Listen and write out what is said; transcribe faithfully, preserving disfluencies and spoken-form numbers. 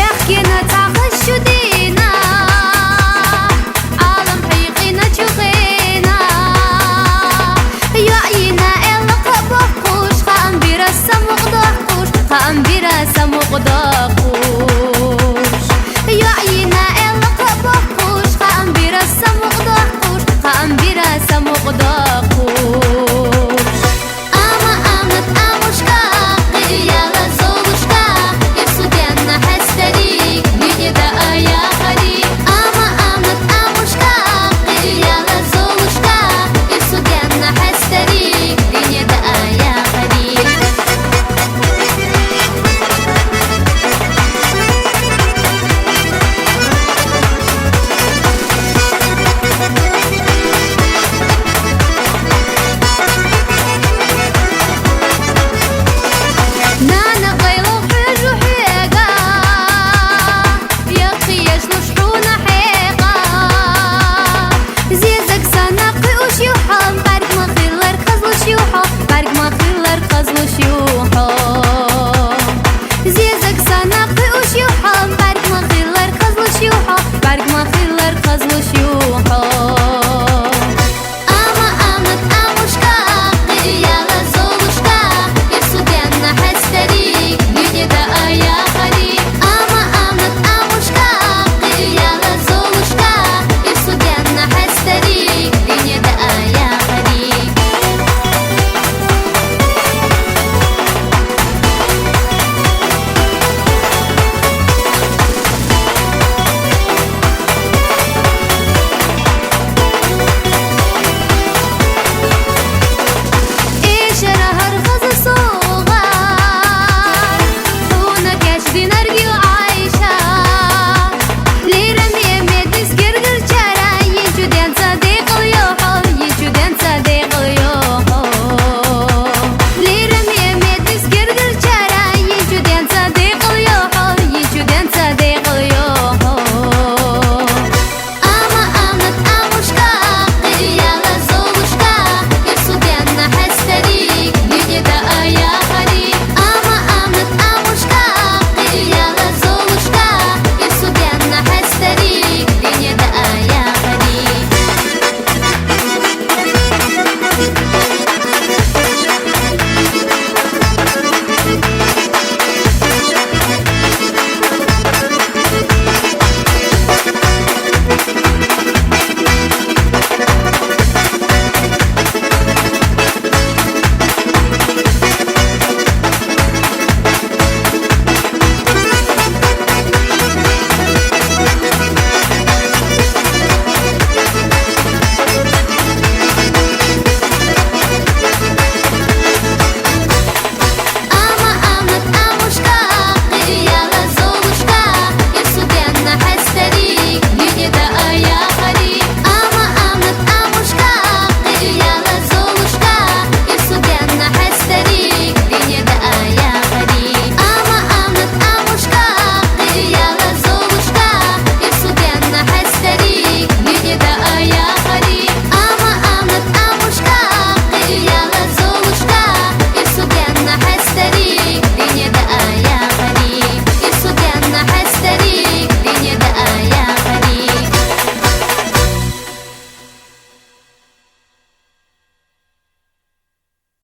Эхкена цахас чудина, Ӏалам хьийкъина чухена. ЙоӀ йина элла кхаъ бохкъуш, хаам бира самукъадаккхуш, хаам бира самукъадаккхуш. ЙоӀ йина элла кхаъ бохкъуш, хаам бира самукъадаккхуш, хаам бира самукъадаккхуш. Амма амнат амушка, къияла золушка, ирсуденна хьестари, дуьньяда ая хари. Амма амнат амушка, къияла золушка, ирсуденна хьестари, дуьньяда ая хари. Нана гъайло хьежу хьега, яхъиешлуш хьуна хьекъа. Зезаг сана кхуьуш ю хьо, бӀарг ма хилар кхазлуш ю хьо, бӀарг ма хилар кхазлуш ю хьо. Зезаг сана кхуьуш ю хьо, бӀарг ма хилар кхазлуш ю хьо, бӀарг ма хилар кхазлуш ю хьо.